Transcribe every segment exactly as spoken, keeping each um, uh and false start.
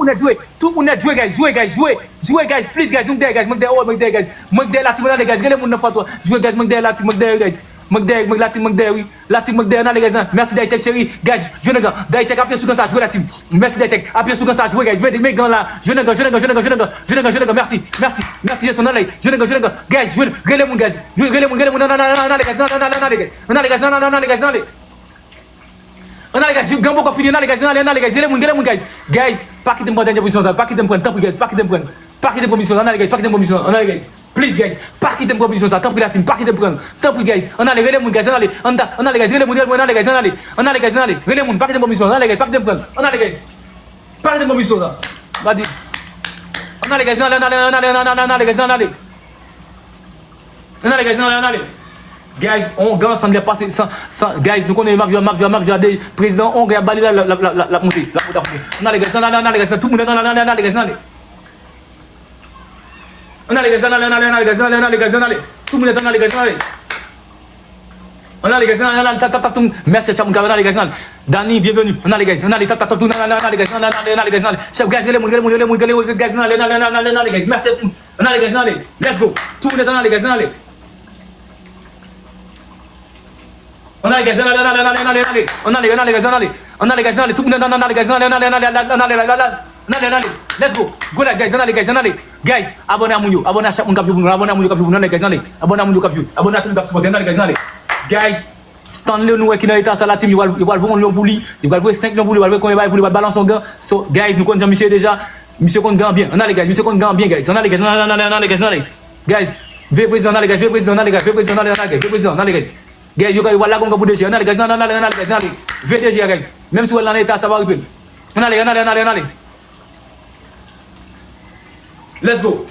moun nèt jwe. Tout moun nèt jwe, guys. Jwe, guys. Jwe. Jwe, guys. Please, guys. Mwen k dèyè, guys. Mwen k dèyè, oh, mwen k dèyè, guys. Mwen k dèyè la team, ann ale, guys. Rele moun nan fwa twa. Jwe, guys. Mwen k dèyè la team, mwen k dèyè, guys. Mwen k dèyè, mwen, la team, mwen k dèyè, wi. La team, mwen k dèyè, ann ale, guys. Mèsi, Daytek, cheri. Guys, jwe nan gan. Daytek, apiye sou gan sa, jwe la team. Mèsi, Daytek. Apiye sou gan sa, jwe, guys. Mete, mete gan la. Jwe nan gan, jwe nan gan, jwe nan gan, jwe nan gan, jwe nan gan, jwe nan gan. Mèsi. Mèsi, Jason, ann ale. Jwe nan gan, jwe nan gan. Guys, jwe, rele moun, guys. Jwe, rele moun, rele moun. Ann ale, guys. Ann ale, ann ale, ann ale, guys. Ann ale, guys. Ann ale, ann ale, guys. Ann ale. Ann ale, guys, gen poko fini, ann ale, guys, ann ale, ann ale, guys, rele moun, rele moun, guys. Guys, pa kite m pran dènye pozisyon sa, pa kite m pran, tanpri, guys, pa kite m pran. Pa kite m pran pozisyon sa, ann ale, guys, pa kite m pran pozisyon sa, ann ale, guys. Please, guys, pa kite m pran pozisyon sa, tanpri, la team, pa kite m pran. Tanpri, guys, ann ale, rele moun, guys, ann ale, ann da-, ann ale, guys, rele moun, rele moun, ann ale, guys, ann ale, ann ale, guys, ann ale, rele moun, pa kite m pran pozisyon sa, ann ale, guys, pa kite m pran, ann ale, guys, pa kite m pran pozisyon sa. Ba di. Ann ale, guys, ann ale, ann ale, ann ale, ann ale, ann ale, guys, ann ale. Ann ale, guys, ann ale, ann ale. Guys, ongan sanble pase, san, san, guys, nou konnen m ap jwe, m ap jwe, m ap jwe a de, prezidan ongan y ap ba li la, l ap, l ap, l ap, l ap monte, l ap monte, ap monte. Ann ale, guys, ann ale, ann ale, guys, tout moun ann ale, ann ale, ann ale, guys, ann ale. Ann ale, guys, ann ale, ann ale, ann ale, guys, ann ale, ann ale, guys, ann ale. Tout moun ann ale, guys, ann ale. Ann ale, guys, ann ale, ann ale, tap, tap, tap, tout moun. Mèsi a chak moun k ap ann ale, guys, ann ale. Dani, byenveni. Ann ale, guys, ann ale, tap, tap, tap, tout moun ann ale, ann ale, guys, ann ale, ann ale, ann ale, guys, ann ale. Chèf, guys, rele moun, rele moun, rele moun, rele, rele, guys, ann ale, ann ale, ann ale, ann ale, guys. Mèsi a tout moun. Ann ale, guys, ann ale. Let's go. Tout moun ann ale, guys, ann ale. Ann ale, guys, ann ale, ann ale, ann ale, ann ale, ann ale. Ann ale, ann ale, guys, ann ale. Ann ale, guys, ann ale. Tout moun ann ale, ann ale, guys, ann ale, ann ale, ann ale, ann ale, ann ale, ann ale, ann ale, ann ale. Ann ale, ann ale. Let's go. Go la, guys, ann ale, guys, ann ale. Guys, abòne a moun yo. Abòne a chak moun k ap jwe pou nou. Abòne a moun yo k ap jwe pou nou. Ann ale, guys, ann ale. Abòne a moun yo k ap jwe. Abòne a tout moun k ap sipòte. Ann ale, guys, ann ale. Guys, Stanley, nou wè ki nan eta sa la, team, yo pral, yo pral voye yon lyon pou li, yo pral voye senk lyon pou li, yo pral voye konbyen bagay pou li, yo pral balanse yon gan. So, guys, nou konn jan misye ye deja. Misye konn gan byen. Ann ale, guys, misye konn gan byen, guys. Ann ale, guys, ann ale, ann ale, ann ale, guys, ann ale. Guys, veye prezidan, ann ale, guys, veye prezidan, ann ale, guys, veye prezidan, ann ale, ann ale, guys, veye prezidan, ann ale, guys. Guys, yo, yo pral lage yon gan pou D J, ann ale, guys, ann ale, ann ale, ann ale, guys, ann ale. Veye D J a, guys. Menm si w wè l nan eta sa, pa ripe l. Ann ale, ann ale, ann ale, ann ale. Let's go.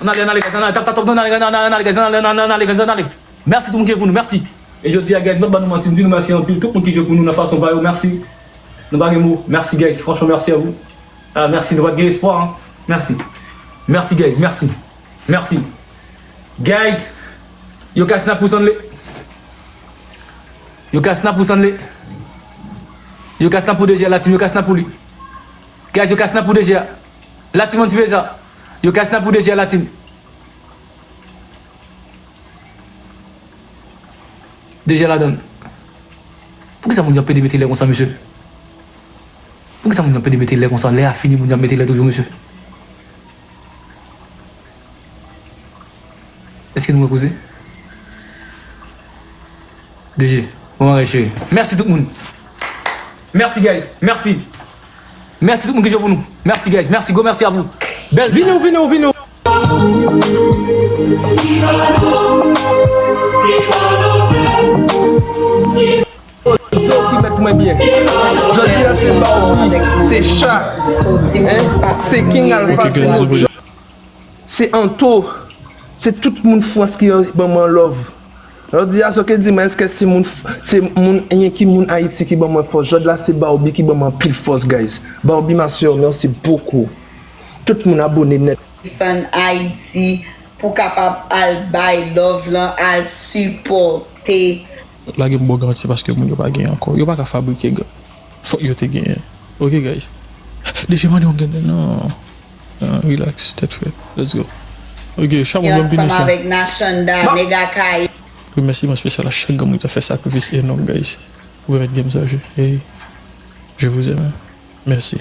Ann ale, ann ale, guys, ann ale, tap, tap, tap, ann ale, ann ale, ann ale, guys, ann ale, ann ale, ann ale, guys, ann ale. Mèsi tout moun ki jwe pou nou, mèsi. E jodi a, guys, m p ap ba nou manti, m di nou mèsi anpil. Tout moun ki jwe pou nou nan fason pa yo, mèsi. Nou pa gen mo. Mèsi, guys. Franchman, mèsi a vous. Ah, mèsi. Nou pa t gen espwa, hein. Mèsi. Mèsi, guys. Mèsi. Mèsi. Guys, yo ka snap pou Stanley. Yo ka snap pou Stanley. Yo ka snap pou D J a, la team, yo ka snap pou li. Guys, yo ka snap pou D J a. La team, ann siveye sa. Yo ka snap pou D J a, la team. D J a ladann. Poukisa moun yo ap pede mete lè konsa, mesye? Poukisa moun yo ap pede mete lè konsa? Lè a fini, moun yo ap mete lè toujou, mesye. Èske nou wè koze? D J, bon bagay, cheri. Mèsi tout moun. Mèsi, guys. Mèsi. Mèsi tout moun ki jwe pou nou. Mèsi, guys. Mèsi, gwo mèsi a vous. Bèl. Vini, vini, vini. Yo ki mèt mwen byen. Jodi a se Barbie, se cha, hein? Se King Alpha, se Anto, se tout moun Frans ki ban mwen love. Jodi a, so ke di mwen, èske se moun, se moun, yenki moun Ayiti ki ban mwen fòs? Jodi a, se Barbie ki ban mwen anpil fòs, guys. Barbie, ma sœur, merci beaucoup. Tout moun abòne nèt. Desann Ayiti pou kapab al bay love lan, al sipòte. Lage m ba w garanti paske moun yo pa gen ankò. Yo pa ka fabrike gang. Fòk yo te genyen. Ok, guys. Deje mande yon grenn, non. Non, relax, tèt frèt. Let's go. Ok, Chabon, bon, ansanm avèk Nachanda, Nèg Akayè. Remèsiman espesyal a chak granmoun ki ta fè sakrifis enòm, guys, pou pèmèt game sa jwe. Hey, je vous aime. Mèsi.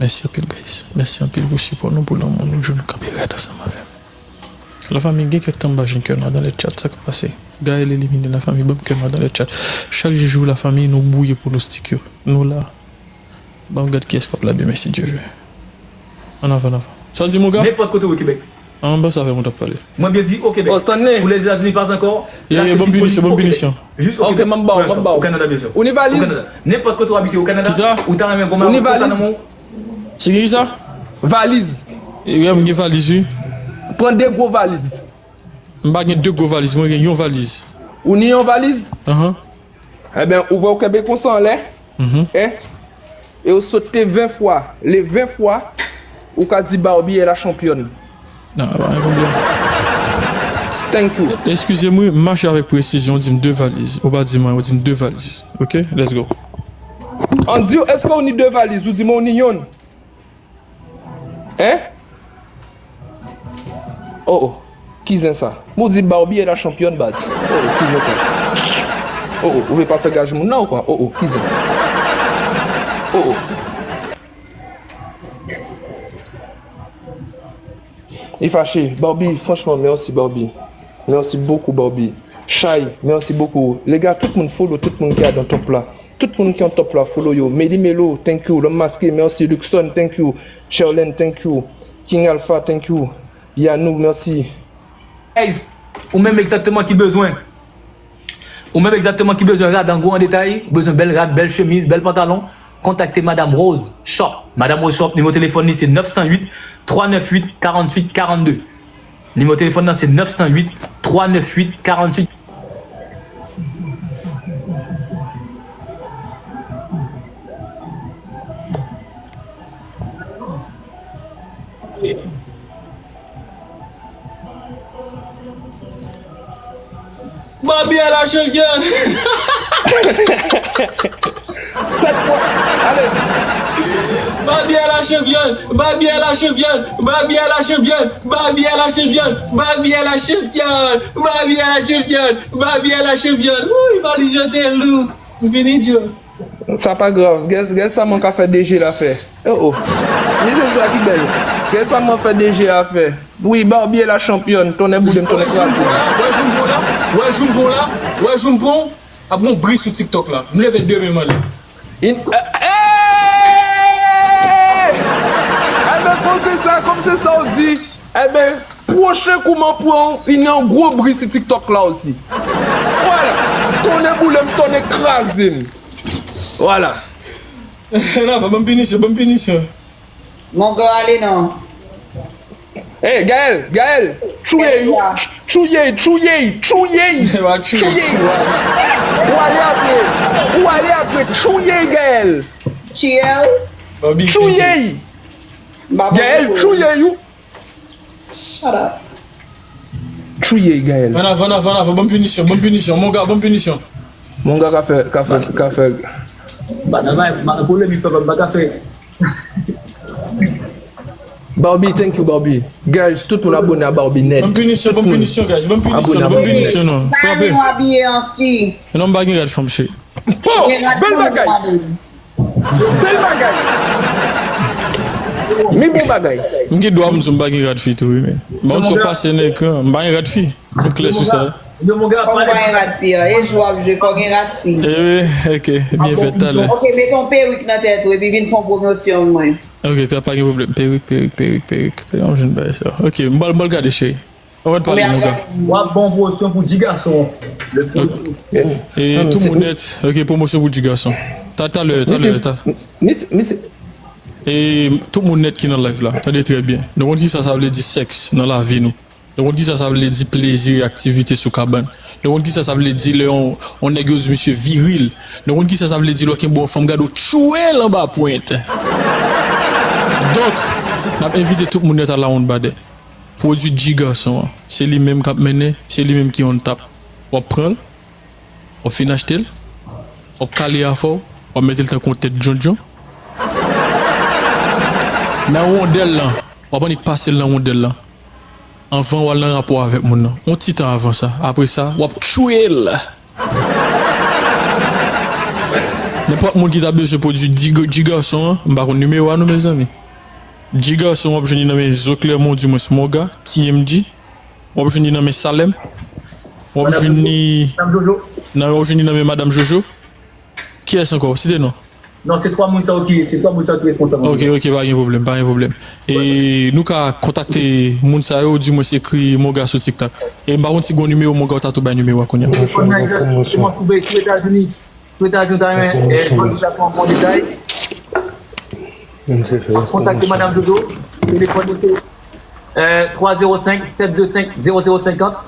Mèsi anpil, guys. Mèsi anpil pou sipò nou, pou lanmou nou, jou nou kanpe rèd ansanm avè m. Lafanmi, gen kèk tan m pa jwenn kè nwa dans le chat, sa k ap pase? Gaël éliminé, lafanmi, ban m kè nwa dans le chat. Chak jou, lafanmi, nou bwouye pwonostik yo. Nou la. Ban m gad kiyès k ap la demen, si Dye vle. Ann avan, ann avan. Sa w di, mon gars? Nenpòt kote w ye Kebèk. An, ban sa fè moun t ap pale. Mwen byen di, o Kebèk. Oh, Stanley. Pou Lèzetazini, pa ankò. Yeah, yeah, ban m pinisyon, ban m pinisyon. Jis o Kebèk. Ok, m ap ba w, m ap ba w. O Kanada, byen si. Ou ni valiz? O Kanada. Nenpòt kote w abite o Kanada, ou ta renmen gwo mawozo nan men w. Kisa? Se ki sa? Valiz. E, wi, m gen valiz, wi. Pran de gwo valiz. M pa gen de gwo valiz, mwen gen yon valiz. Ou ni yon valiz? Ahan. Enben, ou wè w kenbe konsa anlè, mhm, en? E w sote ven fwa, le ven fwa, ou ka di Barbie est la championne. Non, pa gen pwoblèm. Thank you. Eskize m, wi, m mache avèk presizyon, w di m de valiz. Ou pa di mwen, w di m de valiz. Ok, let's go. An di w, èske w ni de valiz? Ou di mwen w ni yonn. Hein? Oh, oh. Ki zen sa? Bon, di Barbie est la championne, baz. Oh, oh, ki zen sa? Oh, oh, ou vle pa fè gaj moun nan ou kwa? Oh, oh, ki zen? Oh, oh. Li fache. Barbie, franchman, mèsi, Barbie. Mèsi bokou, Barbie. Chay, mèsi bokou. Lega, tout moun follow, tout moun ki adan top la. Tout moun ki an top la, follow yo. Meli Melo, thank you. Lòm Maske, mèsi. Luxon, thank you. Sherlyn, thank you. King Alpha, thank you. Yanou, mèsi. Guys, ou menm egzakteman ki bezwen. Ou menm egzakteman ki bezwen rad an gwo an detay, ou bezwen bèl rad, bèl chemiz, bèl pantalon, kontakte Madame Rose Shop. Madame Rose Shop, nimewo telefòn li se nèf san uit, twa nèf uit, karanntuit karannde. Nimewo telefòn nan se nèf san uit, twa nèf uit, karanntuit. Barbie est la championne! Sèt pwen. Ale. Barbie est la championne! Barbie est la championne! Barbie est la championne! Barbie est la championne! Barbie est la championne! Barbie est la championne! Barbie est la championne! Wouy, valiz yo te lou. M fini, Joe. Sa pa grav. Gè, gè sa mwen ka fè D G la fè. Oh, oh. Misye sa ki bèl. Gè sa mwen fè D G a fè. Wi, Barbie est la championne. Tonnè boule m, tonnè kraze m. Wè jou m pran la, wè jou m pran la, wè jou m pran, ap gon bri sou TikTok la. M leve de men m anlè. In, eh, eh! Enben, kòm se sa, kòm se sa w di, enben, pwochen kou m an pran, i nan gwo bri sou TikTok la osi. Vwala. Tonnè boule m, tonnè kraze m. Vwala. Nan, ban m pinisyon, ban m pinisyon. Mon gars, ale non. Hey, Gaël, Gaël, tchouye, tchouye, tchouye, tchouye, tchouye. Ou ale apre, ou ale apre, tchouye, Gaël. Tchouye. Gaël, tchouye, you. Shut up. Tchouye, Gaël. Ann avan, ann avan, ann avan, ban m pinisyon, ban m pinisyon, mon gars, ban m pinisyon. Mon gars ka fè, ka fè, ka fè. M pa nan, m pa nan polemik, papa, m pa ka fè. Barbie, thank you, Barbie. Guys, tout moun abone a Barbie nèt. Ban m pinisyon, ban m pinisyon, guys. Ban m pinisyon, non, ban m pinisyon, non. Frape. Sa nou abiye an fi. Non, m pa gen rad fanm, cheri. Oh, bèl bagay. Bèl bagay. Mi bon bagay. M gen dwa m di w m pa gen rad fi tou, wi, men. Ban m di w pase nan ekran, m pa gen rad fi. Nou klè sou sa. Kòman w pa gen rad fi a? E jwe w ap jwe, fò w gen rad fi. E wi, ok, byen fèt, talè. Ok, met yon perik nan tèt ou epi vin fè yon pwomosyon mwen. Ok, ta pa gen pwoblèm. Perik, perik, perik, perik. Fè yon jèn bagay sa. Ok, m bal, m bal gade, cheri. Ou mèt pale, mon gars. W ap ban yon pwomosyon pou dix gason. E tout moun nèt. Ok, pwomosyon pou dix gason. Ta, talè, talè, ta. Misye, misye. E tout moun nèt ki nan live la, tande trè byen. Nou konn kisa sa vle di sèks nan lavi nou. Nou konn kisa sa vle di plezi e aktivite sou kabann. Nou konn kisa sa vle di lè yon, yon nèg yo di misye viril. Nou konn kisa sa vle di lè w kenbe yon fanm gade w tchwe l anba pwent. Donk, n ap envite tout moun nèt al la wonn badè. Pwodui dji gason an, se li menm k ap mennen, se li menm ki on top. W ap pran l, w ap fin achte l, w ap kale afè w, w ap mete l tankou yon tèt djondjon. Nan wondèl lan, w ap annik pase l nan wondèl lan. Anvan w al nan rapò avèk moun nan. Yon ti tan avan sa. Apre sa, w ap tchwe l. Nenpòt moun ki ta bezwen pwodui G Garçon an, m pa konn nimewo a non, mezanmi. G Garçon, w ap jwenn li nan men Zo Clermont, dimwens Moga, T M G. W ap jwenn li nan men Salem. W ap jwenn li nan, w ap jwenn li nan men Madanm Jojo. Kiyès ankò? Site non. Non, se twa moun sa yo ki, se twa moun sa yo ki responsab. Ok, ok, pa gen pwoblèm, pa gen pwoblèm. E nou ka kontakte moun sa yo, dimwens ekri Moga sou TikTok. E m pa konn si gen nimewo Moga, ou ta tou bay nimewo a kounye a. Telefòn nan egzakteman sou, sou Etazini. Sou Etazini, ou ta renmen, eh, jwenn sa pou yon bon detay. W ap kontakte Madanm Jojo. Telefòn li se, eh, twa zewo senk, sèt de senk, zewo zewo senkant.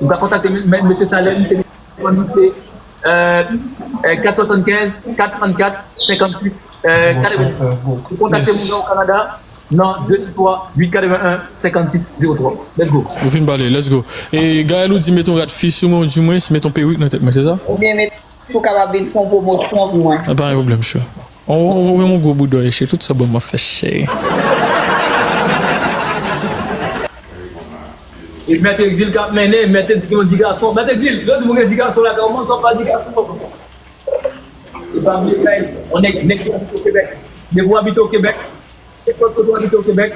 Ou ka kontakte m-, m-, Mesye Salem, telefòn li se, eh, eh, kat swasannkenz, kat trannkat, senkannsis, eh, katrevensis. Ou kontakte moun nan o Kanada nan de sis twa, uit katreven en, senkannsis zewo twa. Let's go. Ou fin pale, let's go. E Gaël ou di mete yon rad fi sou mwen, ou dimwens mete yon perik nan tèt mwen, se sa? Oubyen mete Pou kapab vin fè yon pwomosyon pou mwen. Pa gen pwoblèm, chou. Ou, ou, ou menm ou gwo boudòy, chou. Tout sa bon m ap fè, cheri. E Mèt Exil k ap mennen, Mèt Exil ki yon ti gason. Mèt Exil, yo di moun gen ti gason lakay ou, man, sa w fè ti gason. E pa vle kay, on nèg, nèg ki abite o Kebèk. Depi w abite o Kebèk, nenpòt kote w abite o Kebèk,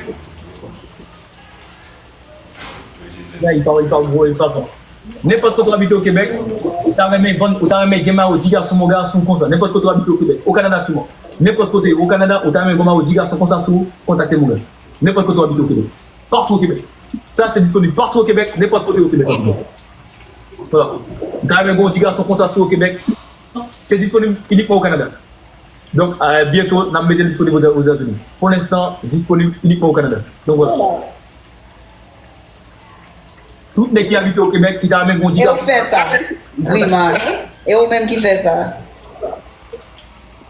Nan, li pa, li pa gwo, li pa bon. Nenpòt kote w abite o Kebèk, ou ta renmen vann, ou ta renmen gen mayo ti gason, mon gason konsa. Nenpòt kote w abite o Kebèk, o Kanada siman. Nenpòt kote, o Kanada, ou ta renmen gen mayo ti gason konsa sou ou, kontakte Moga. Nenpòt kote w abite o Kebèk. Patou o Kebèk. Sa se disponib patou o Kebèk, nenpòt kote o Kebèk. Vwala. Ou ta renmen gen yon ti gason konsa sou ou o Kebèk, se disponib inikman o Kanada. Donk, eh, byento, n ap mete l disponib o, Ozetazini. Pou lenstan, disponib inikman o Kanada. Donk, vwala. Tout nèg ki abite o Kebèk ki ta renmen gen yon ti gason. E ou ki fè sa? Grimas. E ou menm ki fè sa?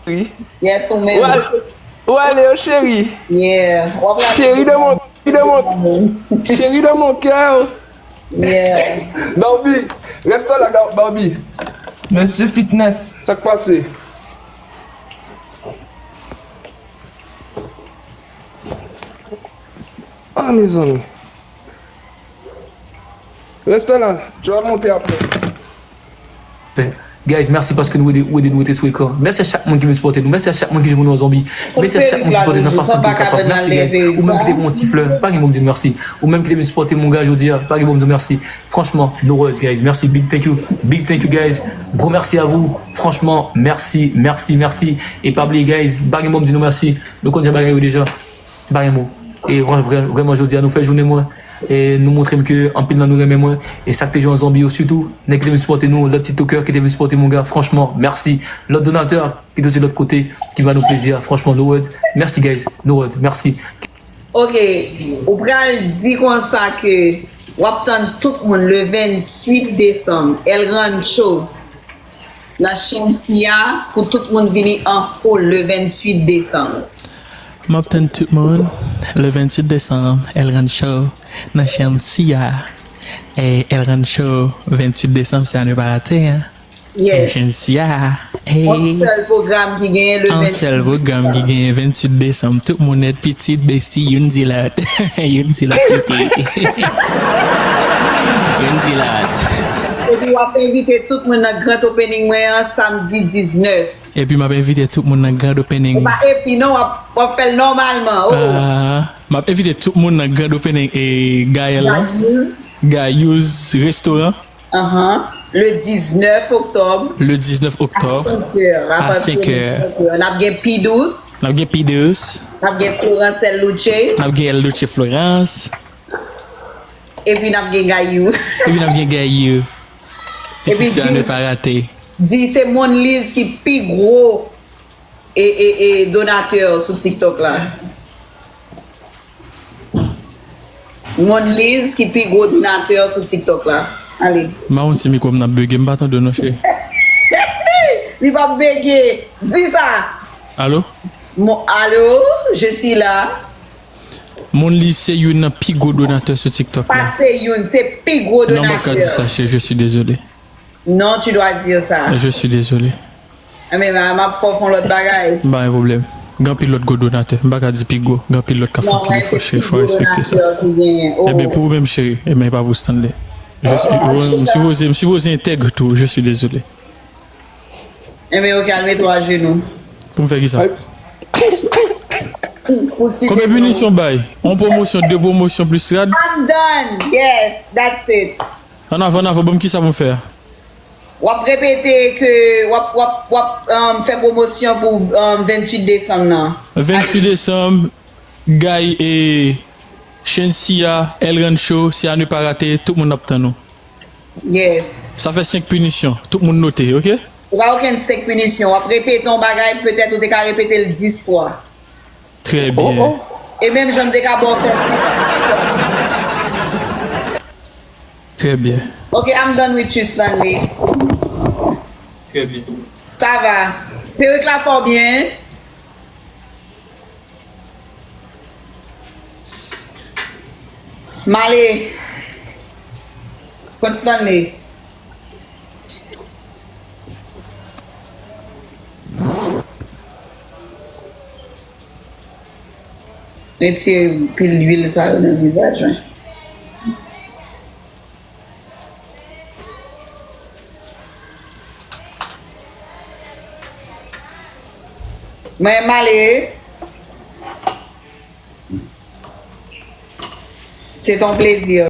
Wi. Yes, ou menm. Ou ale, ou ale, yo, cheri. Yeah. W ap rale. Cheri de mon, cheri de mon, cheri de mon cœur. Yeah. Barbie, rèste la, Ga-, Barbie. Mesye Fitness, sa k pase? Ah, mezanmi. Rèste la, je vais monter après. Ben, guys, mèsi paske nou ede, ou ede nou rete sou ekran. Mèsi a chak moun ki vin sipòte nou. Mèsi a chak moun ki jwenn nou an zonbi. Mèsi a chak moun ki sipòte nou nan fason ke nou kapab. Mèsi, guys. Ou menm ki te fè yon ti flè, pa gen moun di mèsi. Ou menm ki te vin sipòte Moga jodi a, pa gen moun di mèsi. Franchman, no words, guys. Mèsi, big thank you. Big thank you, guys. Gwo mèsi a vou. Franchman, mèsi, mèsi, mèsi. E pa bliye, guys, pa gen moun di nou mèsi. Nou konn jan bagay yo deja. M pa gen mo. E vra-, vra-, vrèman, jodi a, nou fè jounen mwen. E nou montre m ke anpil nan nou renmen mwen. E sa k te jwe an zonbi yo, sitou, nèg ki te vin sipòte nou, lòt tiktokè ki te vin sipòte Moga, franchman, mèsi. Lòt donatè ki te sou lòt kote, ki ba nou plezi a, franchman, no words. Mèsi, guys. No words. Mèsi. Ok, ou pral di konsa ke w ap tann tout moun le venntuit desanm, El Rancho. Nan Shensia, pou tout moun vini an foul le venntuit desanm. M ap tann tout moun le venntuit desanm, El Rancho, nan Shensia. E El Rancho, venntuit desanm, se à ne pas rater, hein. Yes. Shensia. Hey. Yon sèl pwogram ki genyen le venntuit. Yon sèl pwogram ki genyen venntuit desanm. Tout moun nèt pitit, besti, youn di lòt. Youn di lòt pitit. Youn di lòt. Epi w ap envite tout moun nan grand opening mwen an samdi diznèf. Epi m ap envite tout moun nan grand opening. Se pa epi non, w ap, w ap fè l nòmalman. Oh. Ah, m ap envite tout moun nan grand opening e Gaël lan. Gayouz. Gayouz Restaurant. Ahan. Le diznèf oktòb. Le diznèf oktòb. A senk è. A senk è. N ap gen Pi Dous. N ap gen Pi Dous. N ap gen Florence El Luche. N ap gen El Luche Florence. Epi n ap gen Gayou. Epi n ap gen Gayou. Epi pitit sa di, ne pa rate. Di se Monliz ki pi gwo e, e, e donatè sou TikTok la. Monliz ki pi gwo donatè sou TikTok la. Ale. M pa konn si mikwo m nan bege, m pa tande w non, cheri. Li p ap bege. Di sa. Alo? Mo-, alo, je suis là. Monliz se youn nan pi gwo donatè sou TikTok la. Pa se youn, se pi gwo donatè. Non, m pa ka di sa, cheri, je suis désolé. Non, tu dois dire ça. Je suis désolé. Enben, m ap fè w fè yon lòt bagay. M pa gen pwoblèm. Gen anpil lòt gwo donatè. M pa ka di pi gwo. Gen anpil lòt k ap fè anpil efò, cheri. Fò respekte sa. Ebyen, pou ou menm, cheri, ebyen, e pa pou Stanley. Je suis, m sipoze, m sipoze entèg tou. Je suis désolé. Ebyen, oke, al mete w ajenou. Pou m fè kisa? Konbyen pinisyon bay? On pwomosyon, de pwomosyon plis rad? I'm done. Yes, that's it. Ann avan, ann avan, ban m kisa pou m fè a? W ap repete ke w ap, w ap, w ap, um, fè pwomosyon pou, um, venntuit desanm nan. Venntuit desanm, Guy e Shensia, El Rancho, c'est à ne pas rater, tout moun ap tann ou. Yes. Sa fè senk pinisyon. Tout moun note, oke? Ou pa okenn senk pinisyon. W ap repete yon bagay, petèt ou te ka repete l dis fwa. Trè byen. E menm jan m te ka ba w fè. Trè byen. Ok, I'm done with you, Stanley. Trè byen. Sa va. Perik la fè w byen. M ale. Pran Stanley. Retire pil lwil sa yo nan vizaj mwen. Mwen, m ale. Se t on plezi.